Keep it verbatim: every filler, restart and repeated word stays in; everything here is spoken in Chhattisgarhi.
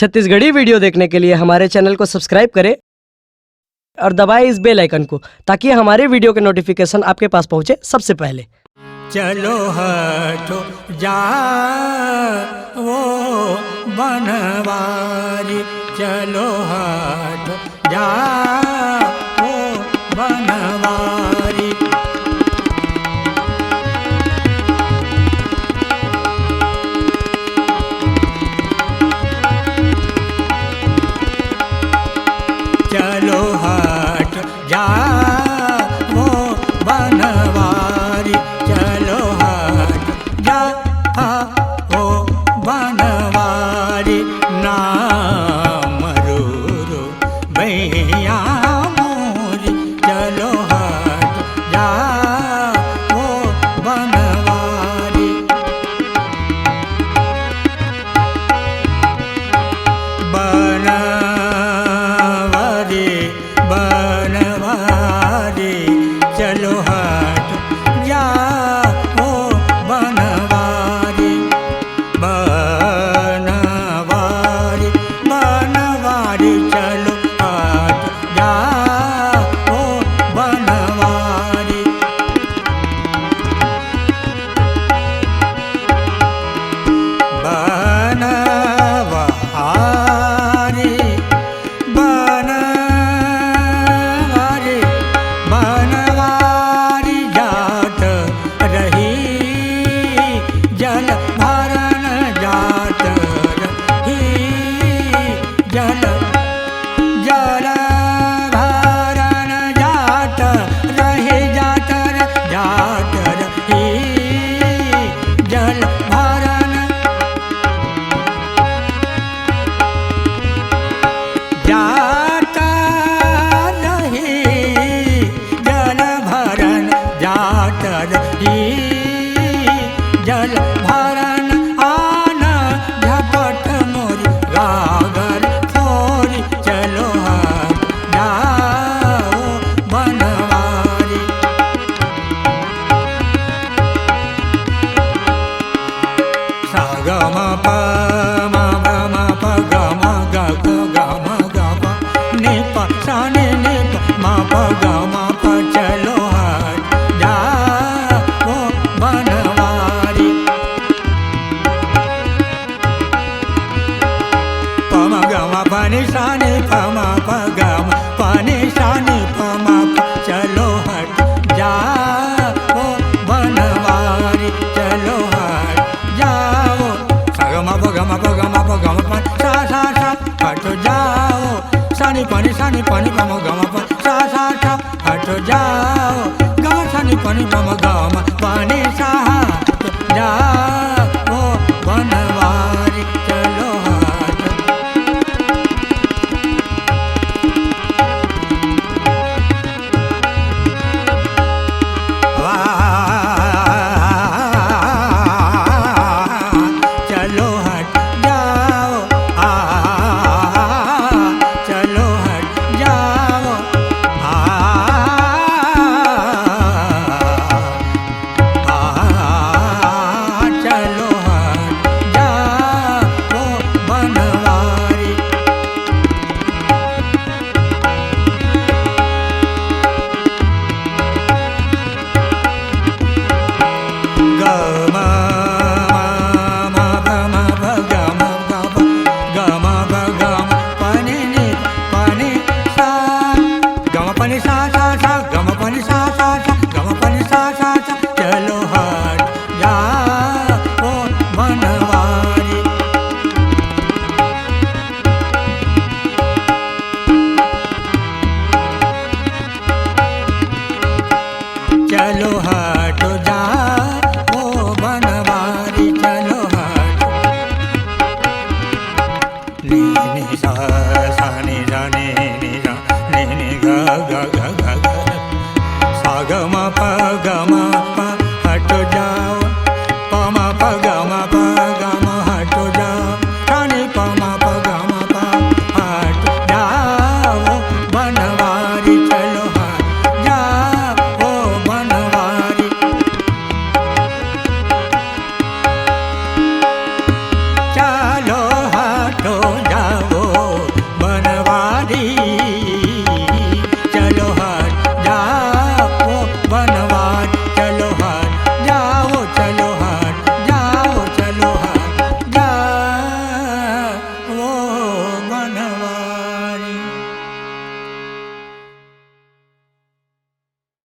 छत्तीसगढ़ी वीडियो देखने के लिए हमारे चैनल को सब्सक्राइब करें और दबाएं इस बेल आइकन को, ताकि हमारे वीडियो के नोटिफिकेशन आपके पास पहुंचे सबसे पहले। चलो हटो जा वो बनवारी, चलो हटो जा वो बनवारी। चलो हट जा वो बनवारी, चलो हट जा वो बनवारी। नाम रो रो भैया मोरी, चलो हट जा वो बनवारी। बनवारी, बनवारी, चलो हट जा वो बनवारी। बनवारी, बनवारी, चलो हट जा वो बनवारी। बनवारी, बनवारी, बनवारी जात रही, जल भरन जात रही, जल जल भरन जात रही, जात र-, जात रही, जल भरन जात रही, जल भरन जात रही, जल भरन आन झपट मोरी गागर फोरी, चलो हट जा वो बनवारी। सा ग म प म ग म प ग म ग ग ग म ग प नि प सा नि नि प म प ग म प, चलो हट जा वो बनवारी। प म ग म प नि सा नि प म प